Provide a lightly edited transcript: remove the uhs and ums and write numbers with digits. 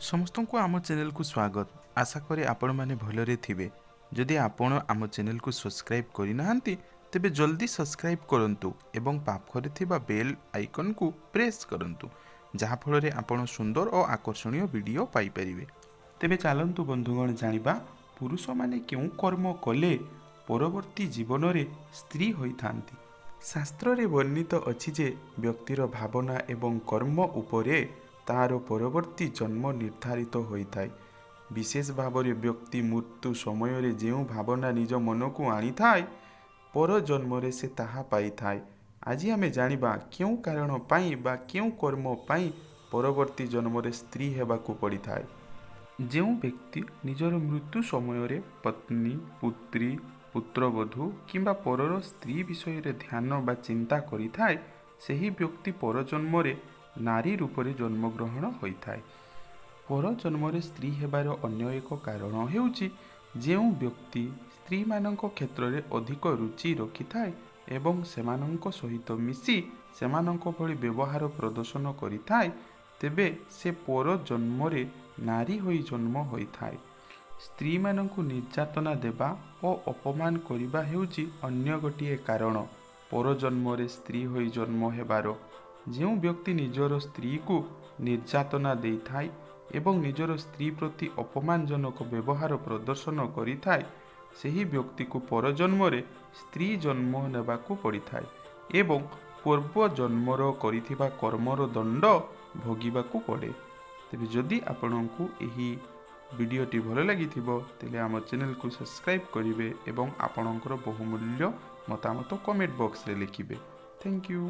ସମସ୍ତଙ୍କୁ ଆମ ଚ୍ୟାନେଲକୁ ସ୍ୱାଗତ। ଆଶା କରେ ଆପଣମାନେ ଭଲରେ ଥିବେ। ଯଦି ଆପଣ ଆମ ଚ୍ୟାନେଲକୁ ସବସ୍କ୍ରାଇବ୍ କରିନାହାନ୍ତି, ତେବେ ଜଲ୍ଦି ସବସ୍କ୍ରାଇବ୍ କରନ୍ତୁ ଏବଂ ପାଖରେ ଥିବା ବେଲ୍ ଆଇକନ୍କୁ ପ୍ରେସ୍ କରନ୍ତୁ, ଯାହାଫଳରେ ଆପଣ ସୁନ୍ଦର ଓ ଆକର୍ଷଣୀୟ ଭିଡ଼ିଓ ପାଇପାରିବେ। ତେବେ ଚାଲନ୍ତୁ ବନ୍ଧୁଗଣ, ଜାଣିବା ପୁରୁଷମାନେ କେଉଁ କର୍ମ କଲେ ପରବର୍ତ୍ତୀ ଜୀବନରେ ସ୍ତ୍ରୀ ହୋଇଥାନ୍ତି। ଶାସ୍ତ୍ରରେ ବର୍ଣ୍ଣିତ ଅଛି ଯେ ବ୍ୟକ୍ତିର ଭାବନା ଏବଂ କର୍ମ ଉପରେ ତା'ର ପରବର୍ତ୍ତୀ ଜନ୍ମ ନିର୍ଦ୍ଧାରିତ ହୋଇଥାଏ। ବିଶେଷ ଭାବରେ ବ୍ୟକ୍ତି ମୃତ୍ୟୁ ସମୟରେ ଯେଉଁ ଭାବନା ନିଜ ମନକୁ ଆଣିଥାଏ, ପର ଜନ୍ମରେ ସେ ତାହା ପାଇଥାଏ। ଆଜି ଆମେ ଜାଣିବା କେଉଁ କାରଣ ପାଇଁ ବା କେଉଁ କର୍ମ ପାଇଁ ପରବର୍ତ୍ତୀ ଜନ୍ମରେ ସ୍ତ୍ରୀ ହେବାକୁ ପଡ଼ିଥାଏ। ଯେଉଁ ବ୍ୟକ୍ତି ନିଜର ମୃତ୍ୟୁ ସମୟରେ ପତ୍ନୀ, ପୁତ୍ରୀ, ପୁତ୍ରବଧୂ କିମ୍ବା ପରର ସ୍ତ୍ରୀ ବିଷୟରେ ଧ୍ୟାନ ବା ଚିନ୍ତା କରିଥାଏ, ସେହି ବ୍ୟକ୍ତି ପରଜନ୍ମରେ ନାରୀ ରୂପରେ ଜନ୍ମଗ୍ରହଣ ହୋଇଥାଏ। ପରଜନ୍ମରେ ସ୍ତ୍ରୀ ହେବାର ଅନ୍ୟ ଏକ କାରଣ ହେଉଛି, ଯେଉଁ ବ୍ୟକ୍ତି ସ୍ତ୍ରୀମାନଙ୍କ କ୍ଷେତ୍ରରେ ଅଧିକ ରୁଚି ରଖିଥାଏ ଏବଂ ସେମାନଙ୍କ ସହିତ ମିଶି ସେମାନଙ୍କ ଭଳି ବ୍ୟବହାର ପ୍ରଦର୍ଶନ କରିଥାଏ, ତେବେ ସେ ପର ଜନ୍ମରେ ନାରୀ ହୋଇ ଜନ୍ମ ହୋଇଥାଏ। ସ୍ତ୍ରୀମାନଙ୍କୁ ନିର୍ଯାତନା ଦେବା ଓ ଅପମାନ କରିବା ହେଉଛି ଅନ୍ୟ ଗୋଟିଏ କାରଣ ପରଜନ୍ମରେ ସ୍ତ୍ରୀ ହୋଇ ଜନ୍ମ ହେବାର। ଯେଉଁ ବ୍ୟକ୍ତି ନିଜର ସ୍ତ୍ରୀକୁ ନିର୍ଯାତନା ଦେଇଥାଏ ଏବଂ ନିଜର ସ୍ତ୍ରୀ ପ୍ରତି ଅପମାନଜନକ ବ୍ୟବହାର ପ୍ରଦର୍ଶନ କରିଥାଏ, ସେହି ବ୍ୟକ୍ତିକୁ ପରଜନ୍ମରେ ସ୍ତ୍ରୀ ଜନ୍ମ ନେବାକୁ ପଡ଼ିଥାଏ ଏବଂ ପୂର୍ବ ଜନ୍ମର କରିଥିବା କର୍ମର ଦଣ୍ଡ ଭୋଗିବାକୁ ପଡ଼େ। ତେବେ ଯଦି ଆପଣଙ୍କୁ ଏହି ଭିଡ଼ିଓଟି ଭଲ ଲାଗିଥିବ, ତେବେ ଆମ ଚ୍ୟାନେଲକୁ ସବସ୍କ୍ରାଇବ୍ କରିବେ ଏବଂ ଆପଣଙ୍କର ବହୁମୂଲ୍ୟ ମତାମତ କମେଣ୍ଟ ବକ୍ସରେ ଲେଖିବେ। Thank you.